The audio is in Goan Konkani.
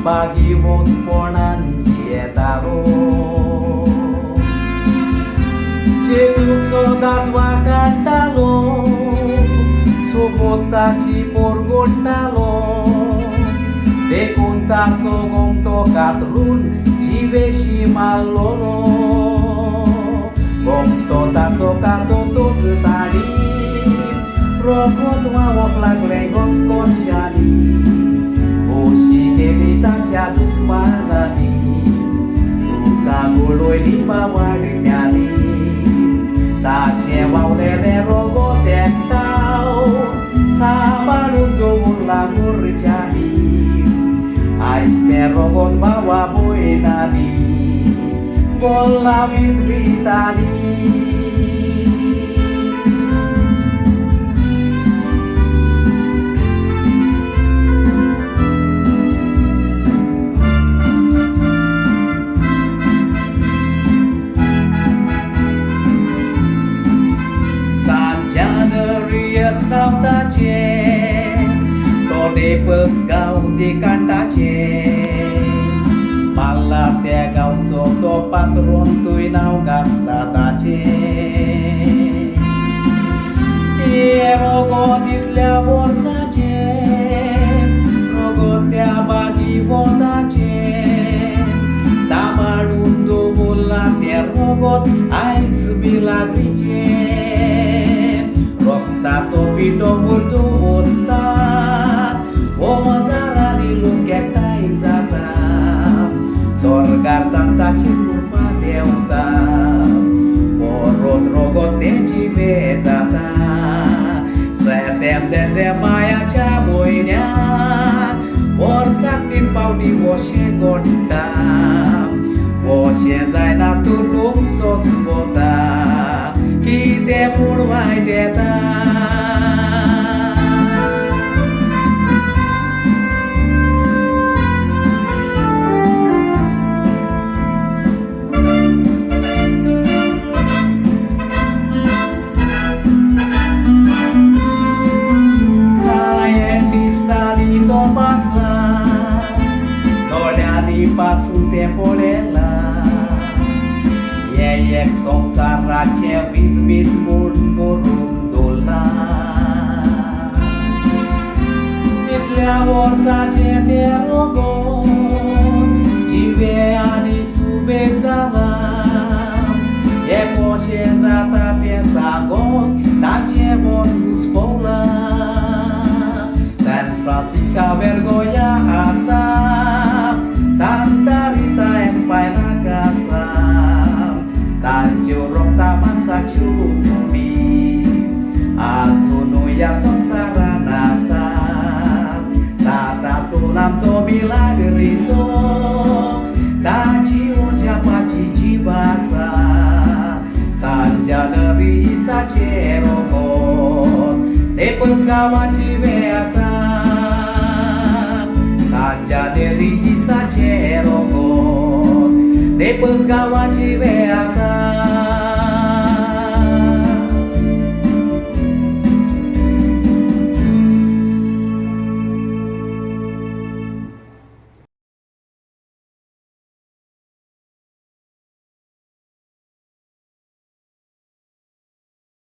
बागी वतपणान जियेतालो. जेजूक सदांच वाकाडटालो, सोबोताची पोरगोडटालो, देखून ताचो गोमटो कातरून जिवेशी मारलो. गोमटो ताचो कातोतच ताणी रोगत व्हांवक लागलें घसघश्यांनी. खोशी केली ताच्या दुस्मानांनी, तुका गुळयली बावाडट्यांनी. ताचें व्हांवलेलें रोगत एकठांव सांबाळून दवरलां मोर्चांनी. आयज तें रोगत भावा भयणांनी गोल्ला विजवितांनी. गांवताचे तो नेपल्स गांव दिकांटाचे, मारला त्या गांवचो तो पात्रोन तुय नांव गाजता ताचें. हें रोगत इतल्या वर्साचें, रोगत त्या बागी वताचें, सांबाळून दवरलां तें रोगत आयज मिलाग्रीचें. रक्ताचो पिठो दवरता, हजारांनी लोक एकठांय जाता, स्वर्गार तांची कृपा देंवता, परत रोगत तें जिवें जाता. सेतेम देझेमायाच्या म्हयन्यांत वर्साक 3 फावटी वशें घडटा, वशें जायना तूं लोक सोंसता, कितें म्हूण वायट येता. सायंटिस्टांनी तपासला, दोळ्यांनी पासून तें पळयलां, हें एक संवसाराचें विजमीत म्हूण बरोवन दवरलां. इतल्या वर्साचें तें रोगत जिवें आनी सुबेज जालां, हें कशें जाता तें सांगोन ताचें मन घुस्पलां. सॅन फ्रांसिसा वेर्गोया आसा, सांता रिता एस्पायनाक आसा, तांच्यो रोगता मासाच्यो भुमी आजुनूय ह्या संवसारान आसा. तातूंत आमचो मिलाग्रीचो ताची ओजापाची जीब आसा. सान जानेरीसाचें रोगत नेपल्स गांवांत जिवें आसा. सान जानेरीसाचें रोगत नेपल्स गांवांत जिवें आसा.